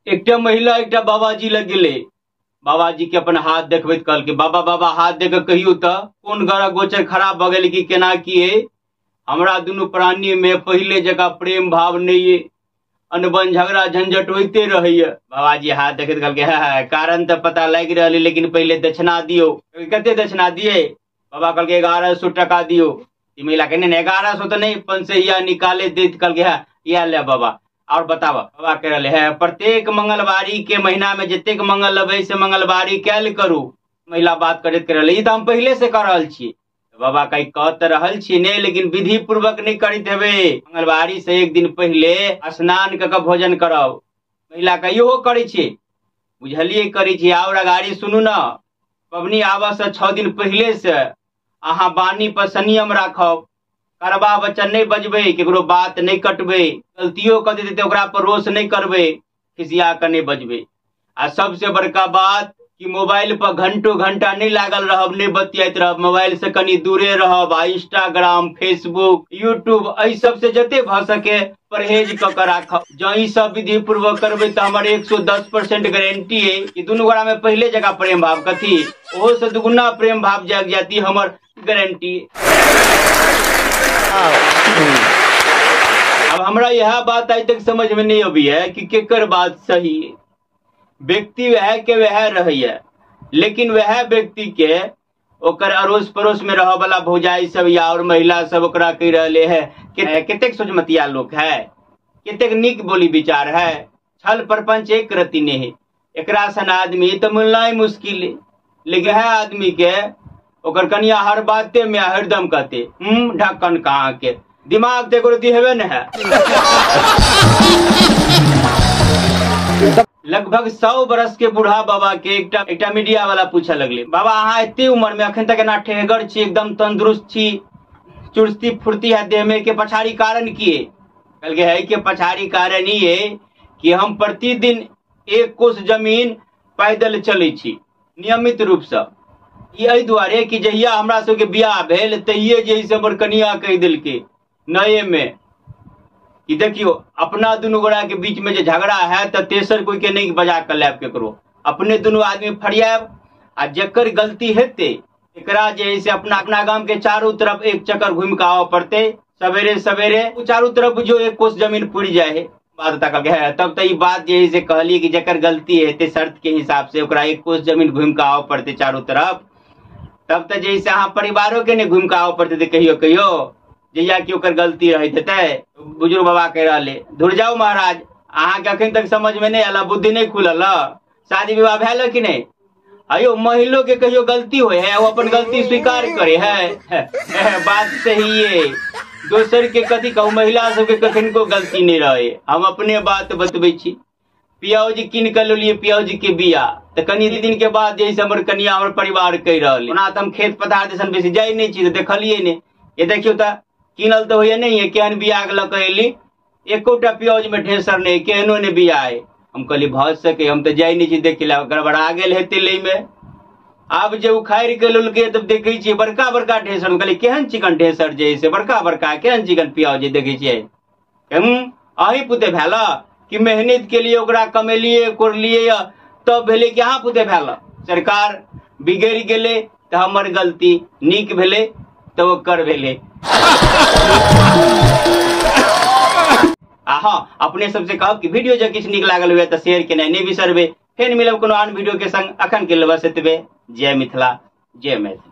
एकटा महिला एकटा बाबाजी लग गेलै। बाबाजी के अपन हाथ देखबैत कहलकै, बाबा बाबा हाथ देख के कहियौ तऽ कोन ग्रह गोचर खराब भऽ गेलै कि केना की है, हमरा दुनू प्राणी में पहिले जकाँ प्रेम भाव नहीं है, अनबन झगड़ा झंझट होइते रहैया। बाबाजी हाथ देखैत कहलकै, हँ कारण तऽ पता लागि रहल है, लेकिन पहिले दक्षिणा दियौ। कते दक्षिणा दियै? बाबा कहलकै 1100 टका दियौ। ई महिला कहने 1100 तऽ नहि, 500 निकाले दैत कहलकै, हँ इएह ले बाबा। और बताब बाबा कह रहे है, प्रत्येक मंगलवारी के महीना में जतेक मंगल अबै से मंगलवारी कैल करू। महिला बात करैत कह रहले, ई तऽ हम पहिले से कऽ रहल छी। बाबा कही कह तऽ रहल छी नहि, लेकिन विधि पूर्वक नहि करैत हेबै। मंगलवारी से एक दिन पहिले स्नान कऽ के भोजन करब। महिला कह इहो करै छी, बुझलियै करै छी। और अगाड़ी सुनू न, पबनी आबऽ से 6 दिन पहिले से अहाँ वाणी पर संयम राखब, करबा वचन नहि बजबै, केकरो बात नहि कटबै, गलतियो कऽ देतै तऽ ओकरा पर रोष नहि करबै, खिसिया कऽ नहि बजबै। आ सबसे बड़का बात कि मोबाइल पर घंटो घंटा नहि लागल रहब, नहि बतियाइत रहब, मोबाइल से कनि दूरे रहब। आ इंस्टाग्राम, फेसबुक, यूट्यूब एहि सबसे जते भऽ सके परहेज कऽ के राखब। जँ ई सब विधि पूर्वक करबै तऽ हमर 110% गारंटी है कि दुनू गोरा में पहिले जकाँ प्रेम भाव कथी, ओहो से दुगुना प्रेम भाव जागि जायत, ई हमर गारंटी। अब हमरा यह बात आइ तक समझ में नहीं अभी है कि केकर बात सही है। व्यक्ति वह के वह रहैया, लेकिन वह व्यक्ति के ओकर अड़ोस पड़ोस में रह वाला भौजाई सब या और महिला सब ओकरा कहि रहले है कि कतेक सोचमतिया लोक है, कतेक नीक बोली विचार है, छल प्रपंच एक रति नहीं है, एकरा सन आदमी तो मिलना ही मुश्किल है। लेकिन है आदमी के ओकर कनिया हर बाते में हरदम कहते ढक्कन कहाँ के, दिमाग तो एको रति हेबे न है। लगभग 100 बरस के बूढ़ा बाबा के एकटा मीडिया वाला पूछे लगले, बाबा अहाँ एते उम्र में अखन तक एना ठेहगर छी, एकदम तंदुरुस्त छी, चुस्ती फुर्ती है देह में, के पछाड़ी कारण की है? कहलकै है के पछाड़ी कारण ई है कि हम प्रतिदिन 1 कोस जमीन पैदल चलै छी नियमित रूप से। ई एहि दुआरे कि जहिया हमरा सबके बियाह भेल तहिये जे से हमर कनिया कहि देलकै नये में कि देखियो अपना दुनू गोरा के बीच में जे झगड़ा है तऽ तेसर कोई के नहीं बजा के लायब, केकरो अपने दुनू आदमी फरियाब, आ जकर गलती हेतै एकरा जे से अपना अपना गाम के चारू तरफ एक चक्कर घूमि के आबऽ पड़तै सवेरे सवेरे, उ चारू तरफ बुझियो 1 कोस जमीन पुरि जाइ है। बात तक है तब तऽ ई बात जे से कहलियै कि जकर गलती हेतै शर्त के हिसाब से ओकरा 1 कोस जमीन घूमि के आबऽ पड़तै चारू तरफ, तब तऽ जे से अहाँ परिवारो के नहि घूमि के आबऽ पड़तै कहियो कहियो जहिया कि ओकर गलती रहैत हेतै। बुजुर्ग बाबा कहि रहले, धुर जाउ महाराज, अहाँके अखन तक समझ में नहि आयल, बुद्धि नहि खुलल, शादी विवाह भेल कि नहि? अयो महिलो के कहियो गलती होइ है, ओ अपन गलती स्वीकार करे है, बात सही है। दोसर के कथी कहू, महिला सबके कखनको गलती नहीं रहे। हम अपने बात बतबै छी, पियाउज कीन के लेलियै पियाउज के बिया, तऽ कनि दिन के बाद जे से हमर कनिया हमर परिवार कहि रहल, ओना तऽ हम खेत पथार दिसन बेसी जाइ नहि छी तऽ देखलियै नहि, ये देखियौ तऽ कीनल तऽ होइए नहि, केहन बिया के लऽ के एली, एकोटा पियाउज में ढेसर नहि, केहनो नहि बिया है। हम कहली भऽ सके, हम तऽ जाइ नहि छी देखे लए, गड़बड़ा गेल हेतै लै में। आब जे उखाड़ि के लेलकै तब देखै छियै बड़का बड़का ढेसर, हम कहली केहन चिकन ढेसर जे से बड़का बड़का केहन चिकन पियाउज देखै छियै। अहीं पुते भेल कि मेहनत के लिए ओकरा कमेलियै कोरलियै तब भेलै कि अहाँ पुते भेल? सरकार बिगड़ि गेलै तऽ हमर गलती, नीक भेलै तऽ ओकर भेलै। आ हाँ, अपने सबसे कहब कि वीडियो जब किछु नीक लागल हुए तऽ शेयर केनाइ नहि बिसरबै। फेर मिलब कोनो आन वीडियो के संग, अखन के लिए बस एतबे। जय मिथिला, जय मैथिली।